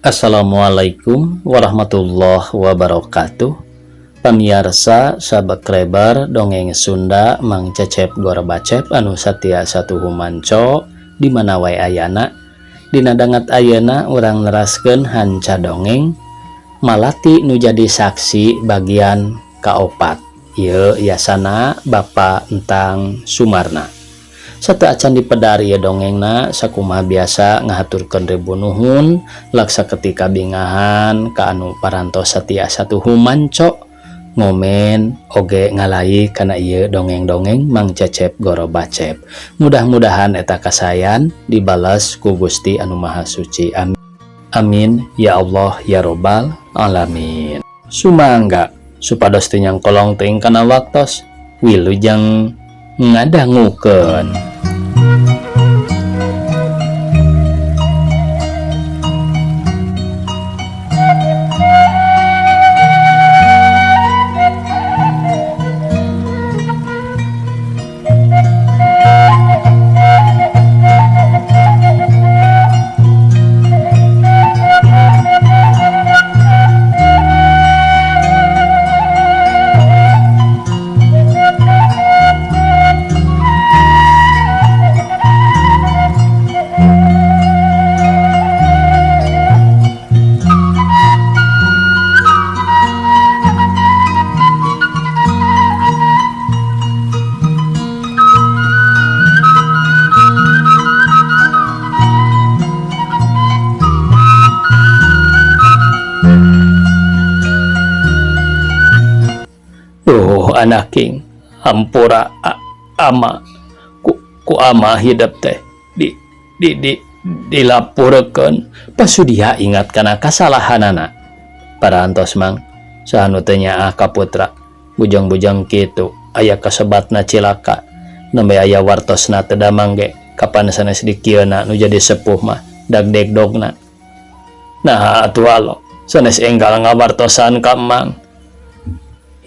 Assalamualaikum warahmatullahi wabarakatuh. Pamiarsa subscriber dongeng Sunda Mang Cecep Gorbacep anu satia satuhu manco di mana wae ayana. Dina danget ayeuna urang neraskeun hanca dongeng Malati nu jadi saksi bagian kaopat. Ieu yasana Bapak Entang Sumarna. Sateuacan dipedar ieu dongengna sakumaha biasa ngahaturkeun ribu nuhun laksa ketika bingahan ka anu parantos satia satuhu manco ngomen oge ngalai kana ieu dongeng-dongeng Mang Cecep Gorobacep. Mudah-mudahan eta kasayan dibalas ku Gusti anu Maha Suci. Amin. Amin ya Allah ya Robbal alamin. Sumangga supados teu nyangkolong teuing kana waktos wilujeng ngadangukeun. Duh anaking hampura ama ku ama hidep teh di dilapurkeun. Pasudia ingat kana kasalahanana. Parantos mang saha nu teu nyaah ka putra bujang-bujang kitu aya kasebatna cilaka nembe aya wartosna teu damang ge kapan sanes dikieuna nu jadi sepuh mah dagdegdogna. Nah atuh alo sanes enggal ngawartosan ka mang.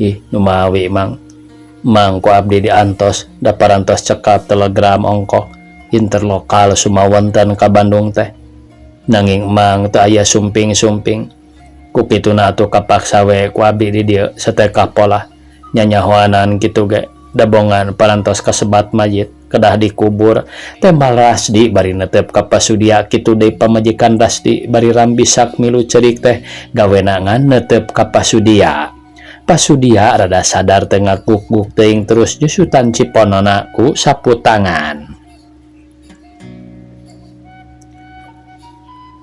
Ih numawi mang mang ku abdi diantos da parantos cekap telegram ongkoh interlokal sumawonten ka Bandung teh nanging mang teu aya sumping-sumping ku kituna atuh kapaksa we ku abdi di dieu satekah polah nyanyahoanan kitu ge dabongan parantos kasebat mayit kedah dikubur tembal Rasdi bari netep ka Pasudia kitu deui pamajikan Rasdi bari rambisak milu cerik teh gawena ngan netep ka Pasudia. Pasudia rada sadar teh ngaguk-guk teuing terus nyusutan ciponona ku sapu tangan.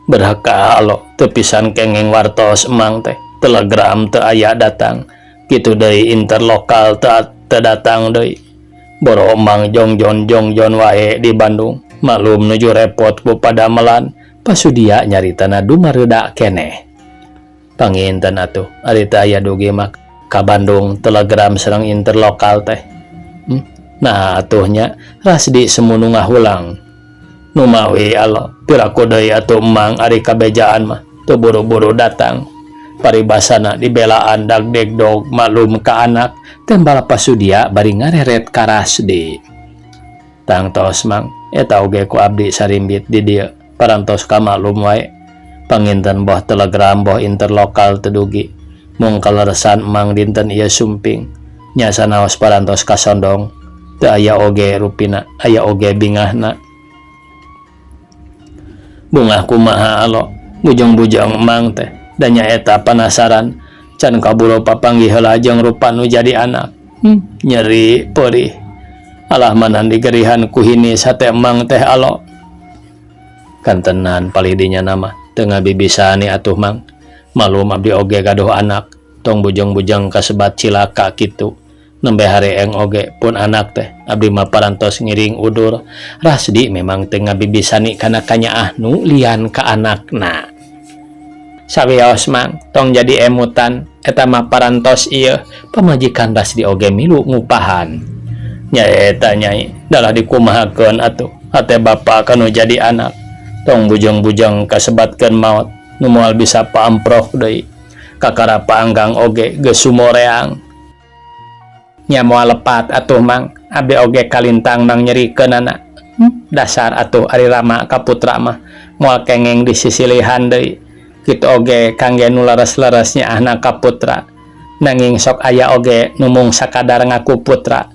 Berhaka alo teu pisan kenging wartos emang teh telegram teu aya datang kitu deui interlokal teu datang deui. Boro emang jongjon jongjon wae di Bandung maklum nuju repot ku padamelan. Pasudia nyaritana dumareuda keneh. Panginten atuh ari teu aya dugi mah ka Bandung telegram sareng interlokal teh. Nah atuhnya Rasdi semunu ngahulang. Numawi alo piraku deui atuh emang ari kabejaan mah teu buru-buru datang. Paribasana dibelaan dagdegdog maklum ka anak tembal Pasudia bari ngareret ka Rasdi. Tangtos mang eta oge ku abdi sarimbit di dieu parantos ka maklum wae. Panginten boh telegram boh interlokal teu dugi. Mung kaleresan emang dinten ieu sumping nya sanaos parantos kasondong teu aya oge rupina aya oge bingahna. Bungah kumaha alo bujang-bujang emang teh da nyaeta panasaran can kaburu papanggih heula jeung rupa nu jadi anak. Nyeri perih alah manan digerihan ku hinis hate emang teh alo. Kantenan palidinya nama teu ngabibisani atuh mang. Malum abdi oge gaduh anak tong bujang-bujang kasebat cilaka kitu nembe hareeng oge pun anak teh abdi mah parantos ngiring udur. Rasdi memang teu ngabibisani kana kanyaah nu lian ka anakna. Sawios mang tong jadi emutan eta mah parantos ieu pamajikan Rasdi oge milu ngupahan. Nyaeta nyai dalah dikumahakeun atuh hate bapa kanu jadi anak tong bujang-bujang kasebatkeun maot nu moal bisa paamprok deui kakara paanggang oge geus sumoreang. Nya moal lepat atuh mang abdi oge kalintang mang nyerikeunana. Dasar atuh ari rama ka putra mah moal kengeng disisilihan deui. Kitu oge kangge nu leres-leres nyaahna ka putra. Nanging sok aya oge nu mung sakadar ngaku putra.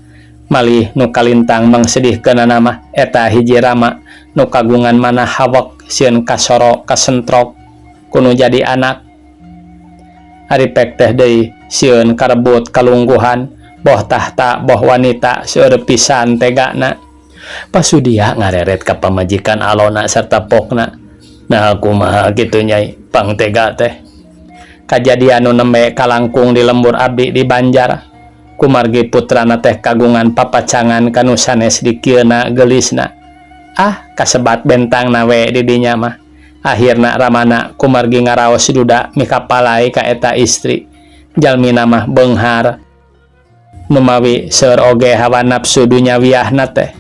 Malih nu kalintang mangsedihkeunana mah eta hiji rama nu kagungan manah hawek sieun kasoro kasentrok ku nu jadi anak. Ari pek teh deui sieun karebut kalungguhan boh tahta boh wanita seueur pisan tegana. Pasudia ngareret ka pamajikan alona sarta pokna. Nah kumaha kitu Nyai pang tega teh. Kajadian nu nembe kalangkung di lembur abdi di Banjar. Kumargi putrana teh kagungan papacangan kanu sanes dikieuna geulisna. Ah kasebat bentangna we di dinya mah. Akhirna ramana kumargi ngaraos duda mikapalai ka eta istri. Jalmina mah beunghar. Numawi seueur oge hawa nafsu dunyawiahna teh.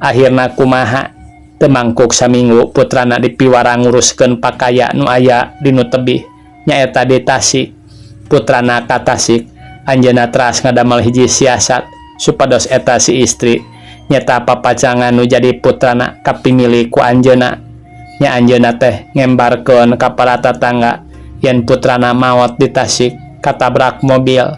Akhirna kumaha teu mangkuk saminggu putrana dipiwara nguruskeun pakaya nu aya di nu tebih nyaeta di Tasik. Putrana ka Tasik anjeunna teras ngadamel hiji siasat supados eta si istri nyeta papacangan nu jadi putrana kapimilih ku anjeunna. Nya anjeunna teh ngembarkeun ka para tatangga yen putrana maot di Tasik katabrak mobil.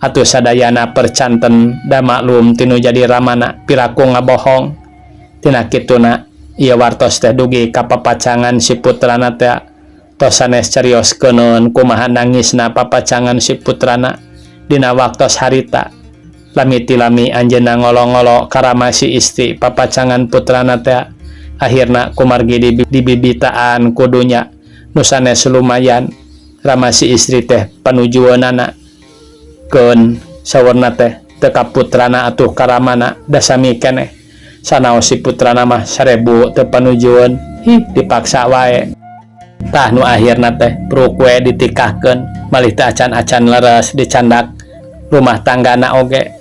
Atuh sadayana percanten da maklum tinu jadi ramana piraku ngabohong. Tina kituna ieu wartos teh dugi ka papacangan si putrana teh tos sanes carioskeun kumaha nangisna papacangan si putrana dina waktos harita. Lami tilami anjeunna ngolo-ngolo karama si istri papacangan putrana teh akhirna kumargi dibibitaan kudunya nu sanes lumayan rama si istri teh panujueunana keun sawerna teh teu ka putrana atuh karamana da sami keneh sanaos si putrana mah 1000 teu panujueun hi dipaksa wae. Tah nu akhirna teh pruk we ditikahkeun malih teh acan-acan leres dicandak rumah tanggana oge.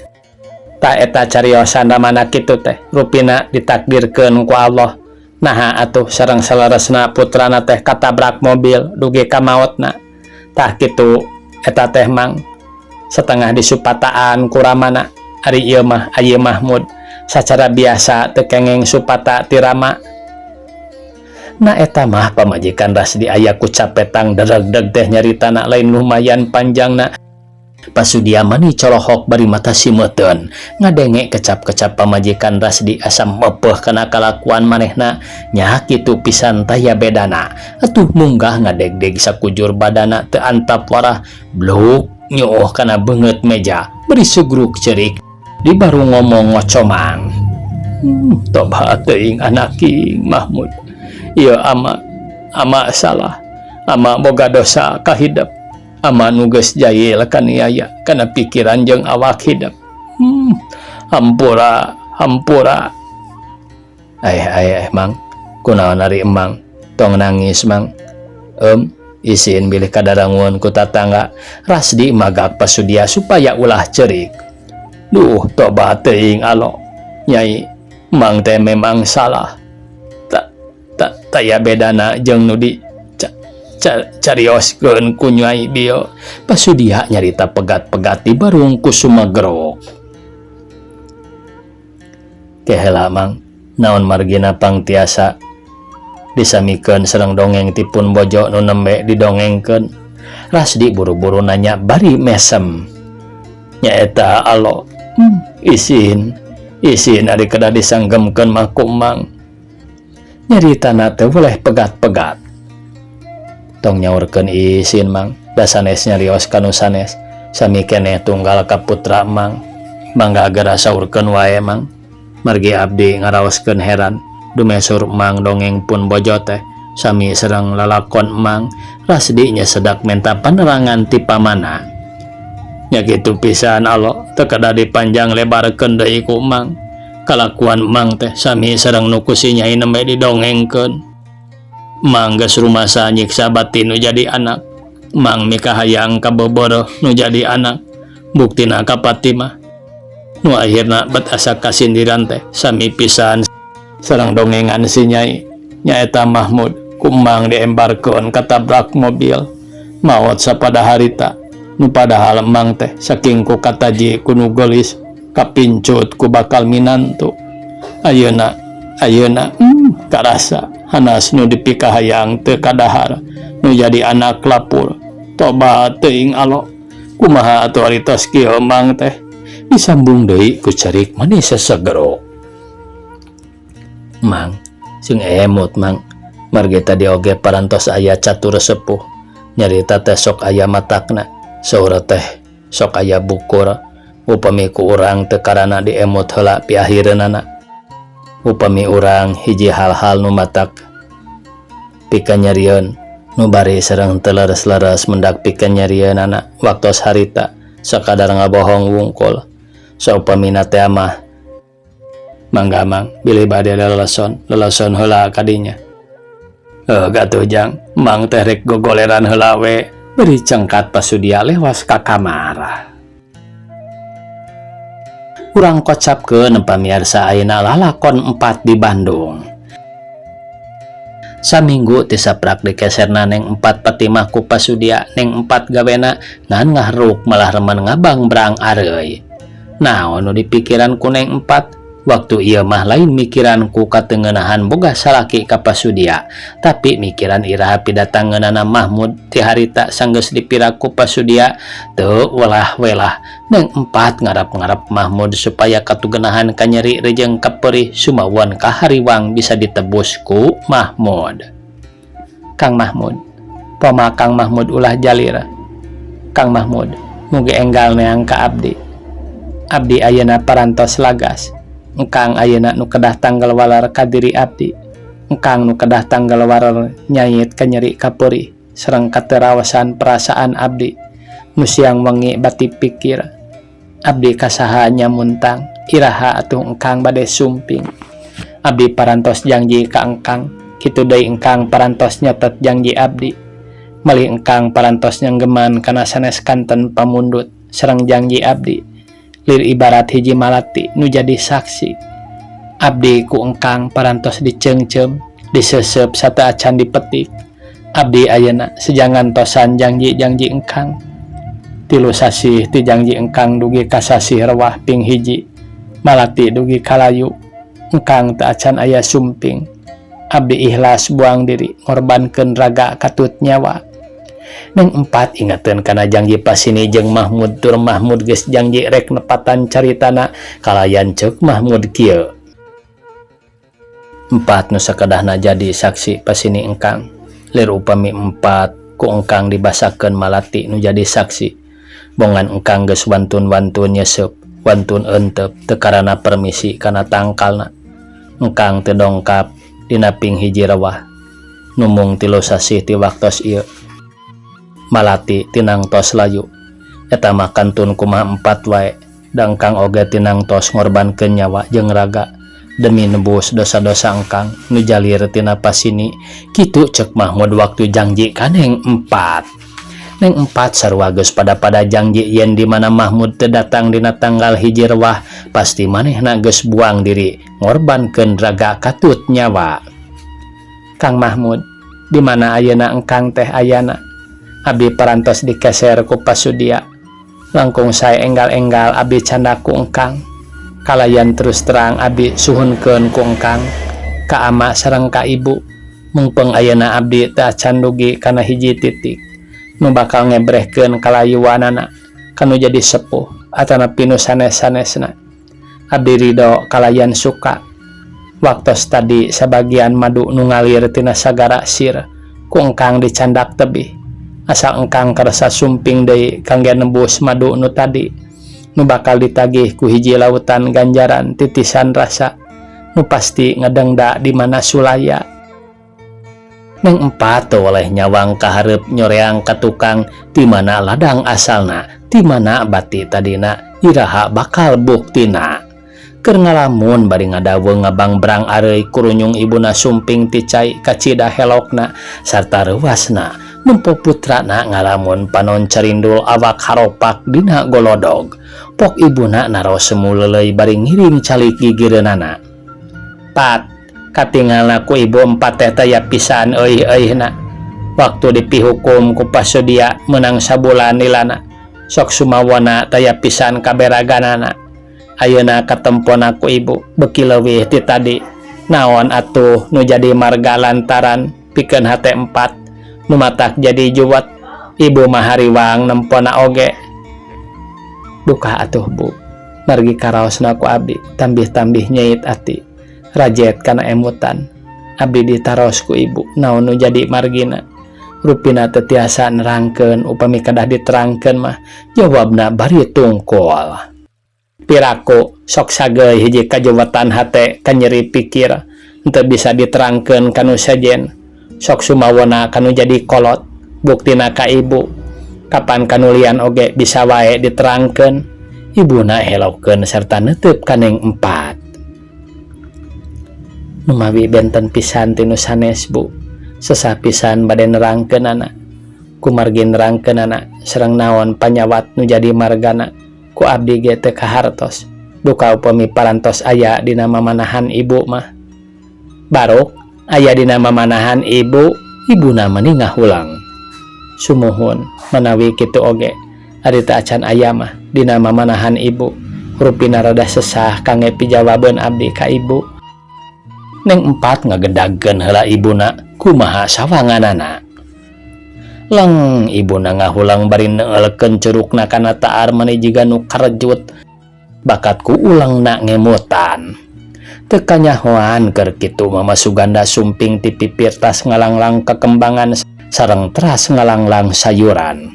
Tah eta cariosan ramana kitu teh rupina ditakdirkeun ku Allah. Naha atuh sareng saleresna putrana teh katabrak mobil dugi ka maotna. Tah kitu eta teh mang setengah disupataan ku ramana. Ari ieu mah Ayi Mahmud sacara biasa teu kengeng supata ti rama. Na eta mah pamajikan Rasdi aya ku capetang deregdeg teh nyaritana lain lumayan panjangna. Pasudia mani colohok bari mata simeuteun ngadenge kecap-kecap pamajikan Rasdi asa mepeuh kana kalakuan manehna nya kitu pisan taya bedana. Atuh munggah ngadegdeg sakujur badana teu antap warah bluk nyuuh kana beungeut meja bari sugruk ceurik di baru ngomong ngocomang. Toba teuing anak king Mahmud ieu ama ama salah ama boga dosa kahidep ama nu geus jahil kaniaya kana pikiran jeung awak hidep. Hampura hampura. Ay ay mang kunaon ari emang tong nangis mang isin bilih kadarangun ku tatangga. Rasdi magak pasudia supaya ulah ceurik. Duh toba teuing alo nyai mang teh memang salah tak tak taya bedana jeung nu di carioskeun ku nyai bieu. Pasudia nyarita pegat-pegat di barung ku sumagrok. Kehela mang naon margina pangtiasa disamikeun sareng dongeng tipun bojo nu nembe didongengkeun. Rasdi buru-buru nanya bari mesem. Nyaeta alo isin isin ari kedah disanggemkeun mah ku mang. Nyaritana teh boleh pegat-pegat. Tong nyaurkeun isin mang da sanes nyarios kanu sanes sami keneh tunggal ka putra mang. Mangga geura saurkeun wae mang. Margi abdi ngaraoskeun heran dumesur mang dongeng pun bojo teh sami sareng lalakon mang. Rasdi nya sedak menta panerangan ti pamana. Nya kitu pisan alo teu kedah dipanjang lebarkeun deui ku mang. Kalakuan mang teh sami sareng nu ku si nyai nembe didongengkeun. Mang geus rumasa nyiksa batin nu jadi anak. Mang mikahayang kaboboroh nu jadi anak. Buktina ka Fatimah nu akhirna bet asa kasindiran teh sami pisan sareng dongengan si nyai. Nyaeta Mahmud ku mang diembarkeun katabrak mobil maot sapada harita. Nu padahal mang teh saking ku kataji ku nu geulis kapincut ku bakal minantu. Ayeuna ayeuna karasa hanas nu dipikahayang teu kadahar Nu jadi anak lapur. Tobat teuing alo. Kumaha atuh ari tos kieu mang teh? Disambung deui ku cerik manis sesegero. Mang, sing emut mang. Margi tadi oge parantos aya catur sepuh. Nyarita teh sok aya matakna. Saur teh sok aya bukur. Upami ku urang teu karana diemut heula piahireunana. Upami urang hiji hal-hal nu matak pikanyarieun nu bari sareng teu leres-leres mendak pikanyarieunana waktos harita sakadar ngabohong wungkul. Saupamina teh mah mangga mang bilih bade leleson leleson heula kadinya. Heuh gatuh jang mang teh rek gogoleran heula we beri cengkat pasudia lewas ka kamar. Urang kocapkeun pamiarsa ayeuna lalakon 4 di Bandung. Saminggu ti saprak dikeserna Neng 4 Patimah ku pasudia Neng 4 gawena ngan ngahruk malah remen ngabang brang areuy. Naon nu dipikiran ku Neng 4? Waktu ieu mah lain mikiran ku katengenahan boga salaki ka pasudia, tapi mikiran iraha pidatangeunana Mahmud ti harita sanggeus dipirak ku pasudia teu welah-welah. Neng 4 ngarap-ngarap Mahmud supaya katugenahan kanyeri rejeng kaperih sumawan kahariwang bisa ditebus ku Mahmud. Kang Mahmud, poma Kang Mahmud ulah jalira. Kang Mahmud, mugi enggal neang ka abdi. Abdi ayeuna parantos lagas. Engkang ayeuna nu kedah tanggal walar ka diri abdi. Engkang nu kedah tanggal walar nyait kanyeri kaperih sareng katerawasan perasaan abdi. Nu siang wengi bati pikir. Abdi kasaha nyamuntang iraha atuh engkang bade sumping. Abdi parantos janji ka engkang, kitu deui engkang parantos nyetet janji abdi. Malih engkang parantos nyanggeman kana sanes kanten pamundut sareng janji abdi. Lir ibarat hiji malati nu jadi saksi. Abdi ku engkang parantos diceungceum, disesep sateuacan dipetik. Abdi ayeuna sejangan tosan janji-janji engkang. Tilu sasih ti janji engkang dugi ka sasih rewah ping hiji. Malati dugi kalayu. Engkang teu acan aya sumping. Abdi ikhlas buang diri ngorbankeun raga katut nyawa. Neng 4 ingateun kana janji pasini jeung Mahmud tur Mahmud geus janji rek nepatan caritana kalayan ceuk Mahmud kieu. 4 nu sakedahna jadi saksi pasini engkang. Lir upami 4 ku engkang dibasakeun malati nu jadi saksi. Bongan engkang geus wantun-wantun nyesep, wantun entep teu karana permisi kana tangkalna. Engkang teu dongkap dina ping hiji rewah. Numung 3 sasih ti waktos ieu. Malati tinang tos layu. Eta mah kantun kumaha 4 wae. Da engkang oge tinang tos ngorbankeun nyawa jeung raga demi nebus dosa-dosa engkang nu jalir tina pasini. Kitu ceuk Mahmud waktu janji ka Neng 4. Neng 4 sarua geus pada-pada janji yen di mana Mahmud teu datang dina tanggal hiji rewah pasti manehna geus buang diri ngorbankeun raga katut nyawa. Kang Mahmud, di mana ayeuna engkang teh ayana? Abdi parantos dikeser ku pasudia. Langkung sae enggal-enggal abdi candak ku engkang. Kalayan terus terang abdi suhunkeun ku engkang. Ka ama sareng ka ibu. Mungpeng ayeuna abdi teu acan dugi kana hiji titik. Nu bakal ngebrehkeun kalayuanana kanu jadi sepuh atanapi nu sanes-sanesna. Abdi ridho kalayan suka. Waktos tadi sabagian madu nu ngalir tina sagara sir ku engkang dicandak tebih. Asal engkang kersa sumping deui kangge nebus madu nu tadi nu bakal ditagih ku hiji lautan ganjaran titisan rasa nu pasti ngedengda di mana sulaya. Neng 4 teu oleh nyawang kahareup nyoreang ka tukang di mana ladang asalna, di mana bati tadina, iraha bakal buktina. Keur ngalamun bari ngadaweung ngabangbrang areuy kurunyung ibuna sumping ti cai kacida helokna sarta reuasna. Nempo putrana ngalamun panon carindul awak haropak dina golodog. Pok ibuna naros semu leuleuy bari ngiring calik gigireunana. Pat, katingalna ku ibu 4 teh taya pisan euy-euyna. Waktu dipihukum ku pasudia meunang sabulan nilana. Sok sumawana taya pisan kaberaganana. Ayeuna katempona ku ibu beuki leuwih ti tadi. Naon atuh nu jadi marga lantaran pikeun hate 4. Nu matak jadi juwet ibu mah hariwang nempona oge. Duka atuh bu, margi karaosna ku abdi tambih-tambih nyeit ati. Rajet kana emutan. Abdi ditaros ku ibu naon nu jadi margina. Rupina teu tiasa nerangkeun upami kedah diterangkeun mah jawabna bari tungkul. Piraku sok sageuy hiji kajuwetan hate kanyeri pikir henteu bisa diterangkeun ka nu sejen. Sok sumawona ka nu jadi kolot buktina ka ibu. Kapan kanulian oge bisa wae diterangkeun. Ibuna helokeun serta neuteub ka Neng Empat. Numawi benten pisan ti nu sanes bu. Sesah pisan bade nerangkeunana. Kumargi nerangkeunana sareng naon panyawat nu jadi margana ku abdi ge teu kahartos. Duka upami parantos aya dina mamanahan ibu mah. Baruk aya dina mamanahan ibu, ibuna mani ngahulang. Sumuhun manawi kitu oge ari teu acan aya mah dina mamanahan ibu. Rupina rada sesah kangge pijawabeun abdi ka ibu. Neng Empat ngagedagkeun heula ibuna kumaha sawanganana. Leng ibuna ngahulang bari neulkeun curukna kana taar mani jiga nu karejut. Bakat ku ulangna ngemutan. Teu kanyahoan keur kitu Mama Suganda sumping ti pipir tas ngalanglang kekembangan sareng teras ngalanglang sayuran.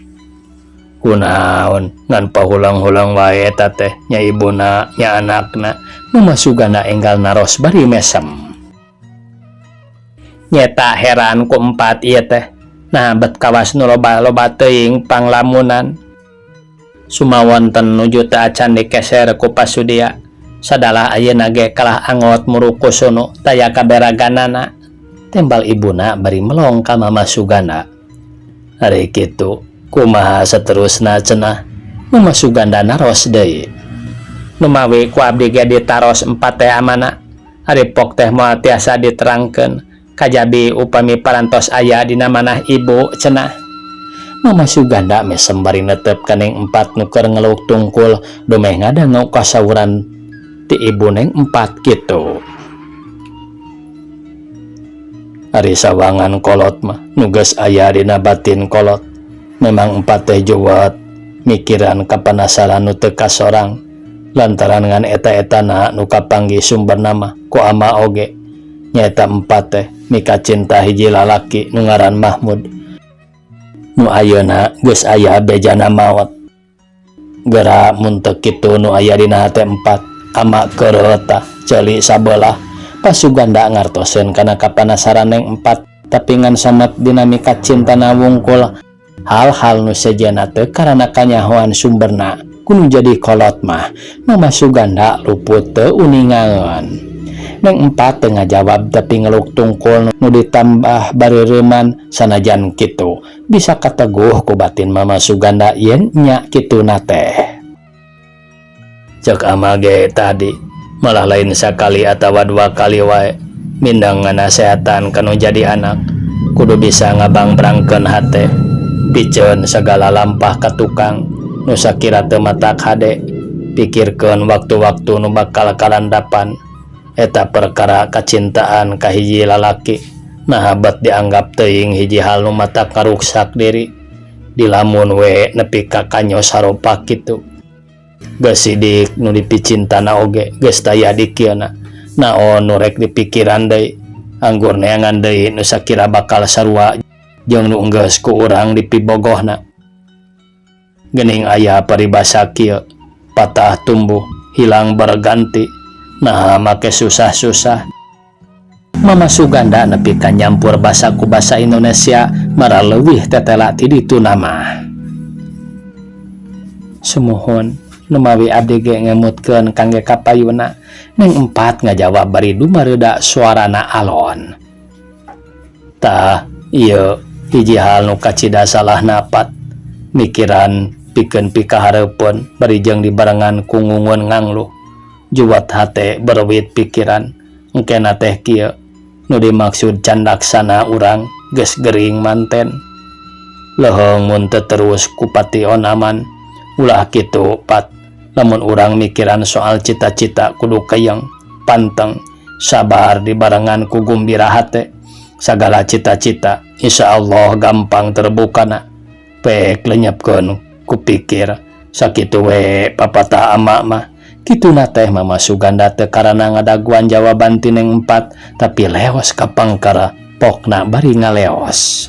Kunaon ngan pahulang-hulang wae eta teh nya ibuna nya anakna. Mama Suganda enggal naros bari mesem. Nyeta heran ku Empat ieu teh. Nah bet kawas nu loba-loba teuing panglamunan. Sumawonten nuju teu acan dikeser ku pasudia. Sadalah ayeuna ge kalah angot muruku sunu taya kaberaganana. Tembal ibuna bari melong ka Mama Suganda. Ari kitu kumaha saterusna cenah. Mama Suganda naros deui. Numawi ku abdi ge ditaros Empat teh amana. Ari pok teh moal tiasa diterangkeun. Kajabi upami parantos aya dina manah ibu cenah. Mama Suganda mesem bari netep ka Neng Empat nu keur ngeluk tungkul dumeh ngadangu kasawuran ti ibu Neng Empat kitu. Ari sawangan kolot mah nu geus aya dina batin kolot. Memang Empat teh juwet mikiran kapanasaran nu teu kasorang lantaran ngan eta-etana nu kapanggih sumberna mah ku ama oge. Nyaeta Empat teh mika cinta hiji lalaki nu ngaran Mahmud. Nu ayeuna geus aya bejana maot. Gera mun teu kitu nu aya dina hate Empat ama keureuh tah ceuli sabelah. Pasuganda ngartoseun kana kapanasaran Neng Empat tapi ngan samet dina mika cintana wungkul. Hal-hal nu sejenna teu karana kanyahoan sumberna kudu jadi kolot mah Mama Suganda luput teu uningaeun. Neng Empat teu ngajawab tapi ngeluk tungkul nu ditambah bareureman sanajan kitu bisa kateguh ku batin Mama Suganda yen nya kituna teh. Cek ama ge tadi malah lain sakali atawa dua kali wae mindang nganasehatan kanu jadi anak kudu bisa ngabangbrangkeun hate piceun sagala lampah ka tukang nu sakira teu matak hade pikirkeun waktu-waktu nu bakal kalandapan. Eta perkara kacintaan ka hiji lalaki naha bet dianggap teuing hiji hal nu matak ngaruksak diri dilamun we nepi ka kanyos saropak kitu. Geus sidik nu dipicintana oge geus taya dikieuna naon nu rek dipikiran deui anggur neangan deui nu sakira bakal sarua jeung nu enggeus ku urang dipibogohna. Geuning aya paribasa kieu patah tumbuh hilang berganti. Nah make susah-susah. Mama Suganda nepi ka nyampur basa ku basa Indonesia mara leuwih tetela ti ditu nama. Sumuhun numawi abdi ge ngemutkeun kangge kapayuna. Neng Empat ngajawab bari dumareuda suarana alon. Tah ieu hiji hal nu kacida salah napat mikiran pikeun pikahareupeun bari jeung dibarengan ku ngungun ngangluh. Juwat hate berwit pikiran engkena teh kieu nu dimaksud candaksana urang geus gering manten. Leuheung mun teu terus ku pation aman ulah kitu pat lamun urang mikiran soal cita-cita kudu keyeng panteng sabar dibarengan ku gumbira hate Sagala cita-cita Insya Allah gampang terbukana pek lenyapkeun ku pikir sakitu we papatah ama mah. Kituna teh Mama Suganda teu karana ngadaguan jawaban ti Neng Empat, tapi leos ka pangkara pokna bari ngaleos.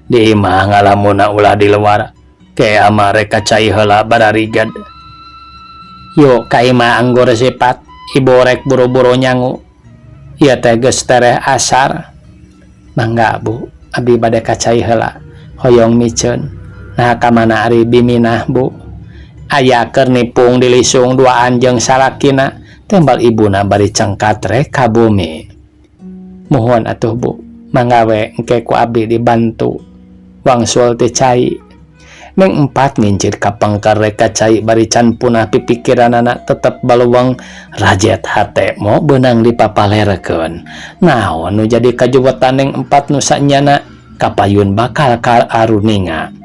Di imah ngalamuna ulah di luar. Ke ama rek ka cai heula barariged. Yuk ka imah anggur sipat, ibu rek buru-buru nyangu. Ieu teh geus tereh asar. Mangga Bu, abi bade ka cai heula. Hoyong miceun. Nah ka mana ari Biminah Bu? Aya keur nipung dilisung duaan jeung salakina, tembal ibuna bari cengkat rek ka bumi. Muhun atuh Bu, mangga we engke ku abdi dibantu. Wangsul ti cai. Neng Empat ngincir ka pangkar rek ka cai bari can punah pipikiranana tetep baluweng rajet hate mo beunang dipapalerekeun. Naon nu jadi kajuwetan Neng Empat nu sanyana kapayun bakal ka aruninga.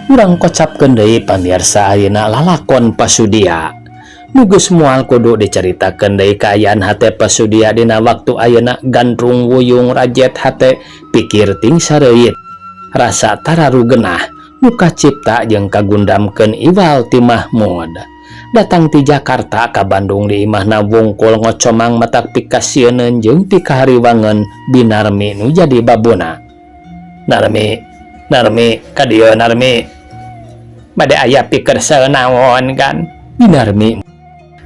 Urang kocapkeun deui pamirsa ayeuna lalakon Pasudia. Nu geus moal kudu dicaritakeun deui kaayaan hate Pasudia dina waktu ayeuna gandrung wuyung rajet hate pikir ting sareuit. Rasa tararugenah nu kacipta jeung kagundamkeun iwal ti Mahmud. Datang ti Jakarta ka Bandung di imahna wungkul ngocomang matak pikasieuneun jeung pikahariwangeun Binarmi nu jadi babuna. Narmi, Narmi, ka dieu Narmi. Bade aya pikersa naon kan? Binarmi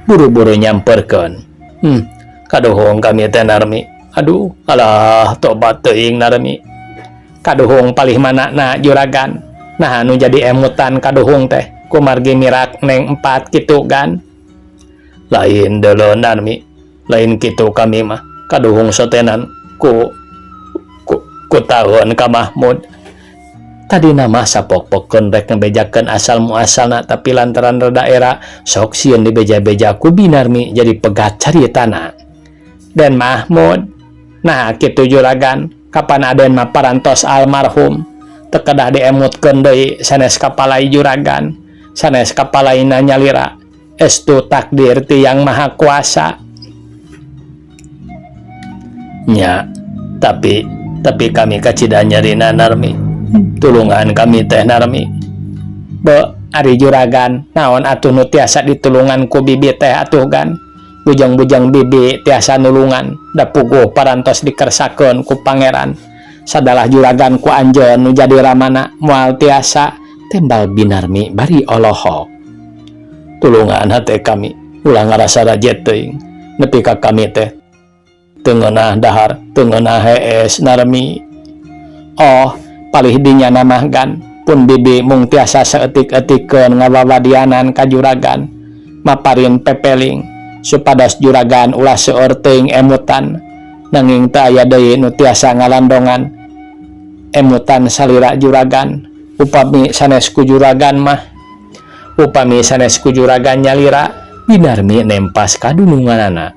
buru-buru nyamperkeun. Kaduhung kami teh Narmi. Aduh, alah tobat teuing Narmi. Kaduhung palih mana na juragan. Nah anu jadi emutan kaduhung teh kumargi mirak Neng Empat kitu kan. Lain deuleu Narmi, lain kitu kami mah. Kaduhung sotenan ku ku, ku tahun ka Mahmud. Tadi nama sapok-pokeun rek ngebejakeun asal muasalna, tapi lantaran reda era sok sieun dibeja-beja ku Binarmi jadi pegat caritana. Dan Mahmud, nah kitu juragan, kapan aden mah parantos almarhum, teu kedah diemutkeun deui sanes kapalai juragan, sanes kapalaina nyalira, estu takdir ti Yang Maha Kuasa. Nya, tapi kami kacida nyerina Narmi. Tulungan kami teh Narmi. Be, ari juragan, naon atuh nu tiasa ditulungan ku bibi teh atuh gan. Bujang-bujang bibi tiasa nulungan, da puguh parantos dikersakeun ku pangeran. Sadalah juragan ku anjeun nu jadi ramana moal tiasa, tembal Binarmi bari olohok. Tulungan hate kami, ulah ngarasa rajet teuing. Nepi ka kami teh teu ngeunah dahar, teu ngeunah hees Narmi. Oh, palih dinya mah gan, pun bibi mung tiasa saeutik-eutikeun ngawawadianan ka juragan, maparin pepeling supados juragan ulah seueur teuing emutan, nanging teu aya deui nu tiasa ngalandongan emutan salira juragan. Upami sanes ku juragan mah, upami sanes ku juragan nyalira, Binarmi nempas kadununganana.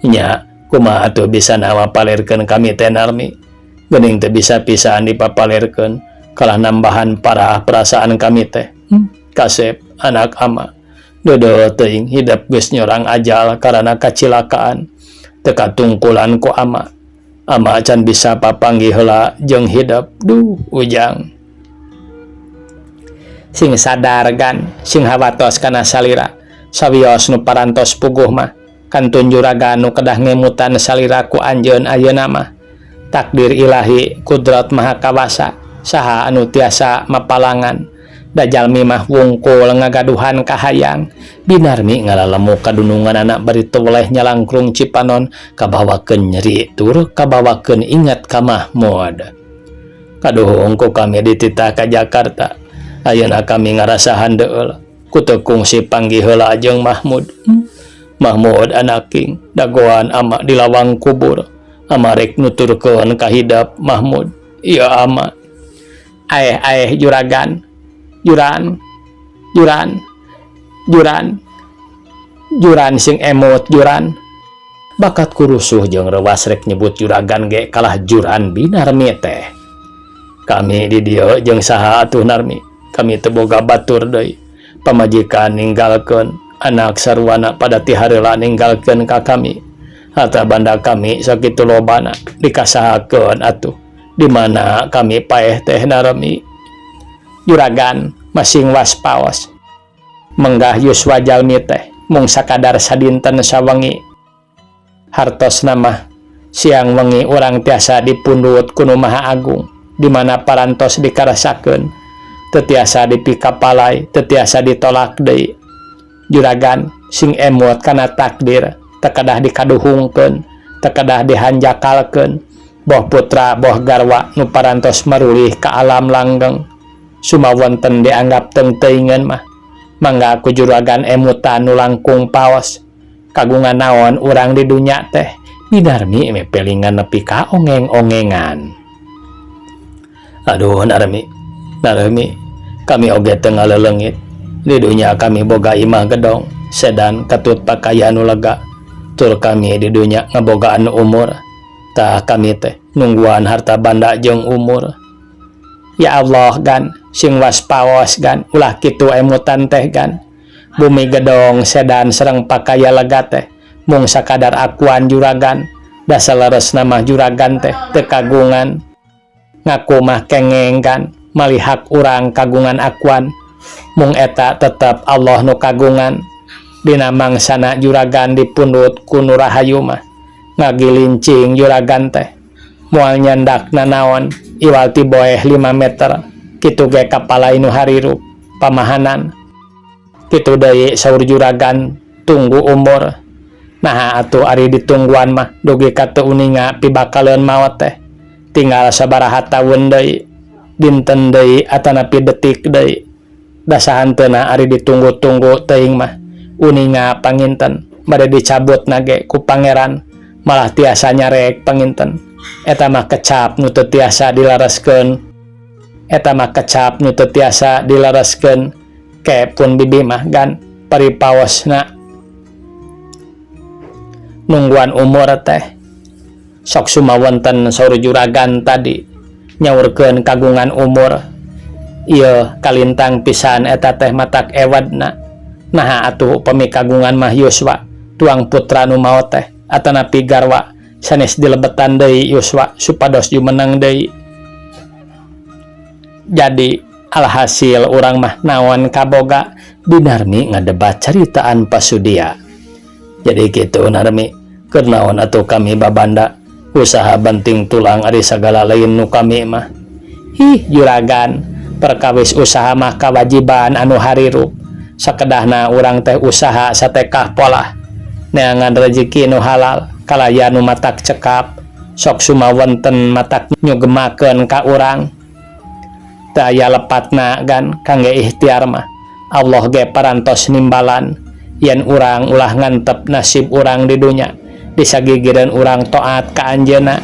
Nya, kumaha atuh bisa mapalerkeun kami teh Narmi? Geuning teu bisa pisan dipapalerkeun, kalah nambahan parah perasaan kami teh. Kasep anak ama. Deudeuh teuing hidep geus nyorang ajal karana kacilakaan. Teu katungkulan ku ama. Ama can bisa papanggih heula jeung hidep. Duh, Ujang. Sing sadar gan, sing hawatos kana salira. Sawios nu parantos puguh mah, kantun juragan nu kedah ngemutan salira ku anjeun ayeuna mah. Takdir ilahi kudrat maha kawasa, saha anu tiasa mapalangan. Da jalmi mah wungkul ngagaduhan kahayang. Binarmi ngalalemu kadununganana bari teweleh nyalangkrung cipanon kabawakeun nyeri tur kabawakeun ingat ka Mahmud. Kaduhung ku kami dititah ka Jakarta. Ayeuna kami ngarasa handeueul ku teu kungsi panggih heula jeung Mahmud. Mahmud anaking dagoan ama di lawang kubur. Ama rek nuturkeun ka hidep Mahmud. Ieu ama. Aeh aeh juragan. Juran. Juran. Juran. Juran sing emut juran. Bakat kurusuh jeung reuwas rek nyebut juragan ge kalah juran Binarmi teh. Kami di dieu jeung saha atuh Narmi? Kami teu boga batur deui. Pamajikan ninggalkeun, anak sarwana pada tihareula ninggalkeun ka kami. Harta banda kami sakitu lobana dikasahakeun atuh di mana kami paeh teh Narmi. Juragan masing waspaos menggah yuswa jalmi teh mung sakadar sadinten sawengi. Hartosna mah siang wengi urang tiasa dipundhut ku Nu Maha Agung di mana parantos dikarasakeun teu tiasa dipikapalay, teu tiasa ditolak deui. Juragan sing emut kana takdir, teu kedah dikaduhungkeun, teu kedah dihanjakalkeun, boh putra boh garwa nu parantos marulih ka alam langgeng sumawonten dianggap teungteuingeun mah mangga ku juragan emutan nu langkung paos. Kagungan naon urang di dunya teh? Bi Darmi mepelingan nepi ka ongeng-ongengan. Aduh Narmi, Narmi, kami oge teu ngaleleungit. Di dunya kami boga imah gedong, sedan, katut pakaian nu lega, tur kami di dunya ngabogaan umur. Tah kami teh nungguan harta banda jeung umur. Ya Allah gan, sing waspaos gan, ulah kitu emutan teh gan. Bumi gedong, sedan sareng pakaian lega teh mung sakadar akuan juragan, da saleresna mah juragan teh teu kagungan. Ngaku mah kengeng gan, malihak urang kagungan akuan, mung eta tetep Allah nu kagungan. Dina mangsana juragan dipundhut ku nu rahayu mah ngagilincing juragan teh moal nyandak nanaon iwal ti boeh 5 meter. Kitu ge kapalai nu harirup pamahanan. Kitu deui saur juragan tunggu umur. Naha atuh ari ditungguan mah dugi ka teu uninga pibakaleun maot teh tinggal sabaraha taun deui, dinten deui, atanapi detik deui. Da sahanteuna ari ditunggu-tunggu teuing mah uninga panginten bade dicabut nage ku pangeran malah tiasa nyarek panginten. Eta mah kecap nu teu tiasa dilareskeun, eta mah kecap nu teu tiasa dilareskeun. Ke pun bibi mah gan paripaosna nungguan umur teh. Sok sumawonten saur juragan tadi nyaurkeun kagungan umur ieu kalintang pisan eta teh matak ewadna. Naha atuh upami kagungan mah yuswa tuang putra nu maot teh atanapi garwa sanes dilebetan deui yuswa supados jumeneng deui. Jadi alhasil urang mah naon kaboga? Bi Darmi ngadebat caritaan pasudia. Jadi kitu Narmi, keur naon atuh kami babanda usaha banting tulang ari sagala lain nu kami mah. Hih juragan, perkawis usaha mah kawajiban anu harirup. Sakedahna urang teh usaha satekah polah neangan rezeki nu halal kalaya nu matak cekap, sok sumawonten matak nyugemakeun ka urang. Teu aya lepatna gan kangge ikhtiar mah. Allah ge parantos nimbalan yen urang ulah ngantep nasib urang di dunya disagigireun urang taat ka anjeunna.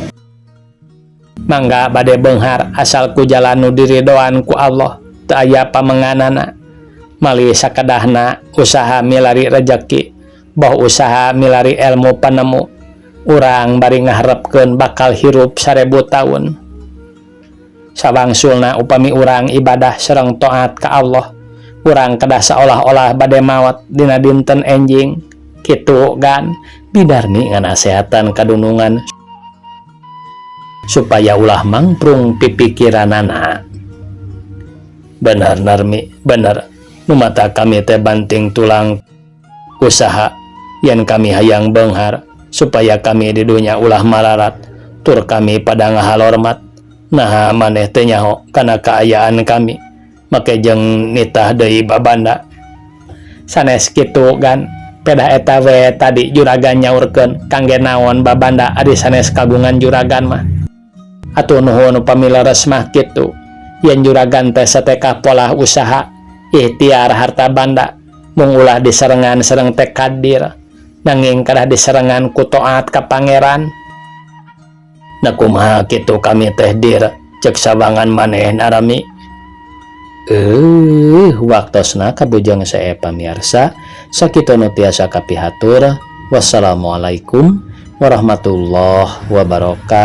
Mangga bade beunghar asal ku jalan nu diridoan ku Allah, teu aya pamenganana. Malih sakedahna usaha milari rejeki, boh usaha milari ilmu panemu, urang bari ngaharepkeun bakal hirup 1000 taun. Sawangsulna upami urang ibadah sareng taat ka Allah, urang kedah saolah-olah bade maot dina dinten enjing. Kitu gan. Bi Darmi nganasehatan kadunungan supaya ulah mangprung pipikiranana. Bener Narmi, bener. Nu mata kami teh banting tulang usaha yen kami hayang beunghar supaya kami di dunya ulah mararat tur kami pada ngahalormat. Naha maneh teh nyaho kana kaayaan kami make jeung nitah deui babanda. Sanes kitu gan, pedah eta we tadi juragan nyaurkeun kangge naon babanda ari sanes kagungan juragan mah. Atuh nuhun upami leres mah kitu, yen juragan teh satekah polah usaha ikhtiar harta banda mung ulah diserengan sareng teh kadir, nanging kadah diserengan ku taat ka pangeran. Na kumaha kitu kami teh dir cek sawangan maneh Narami. Waktosna kabujeng sae pamiarsa, sakitu nu tiasa kapihatur. Wassalamualaikum warahmatullahi wabarakatuh.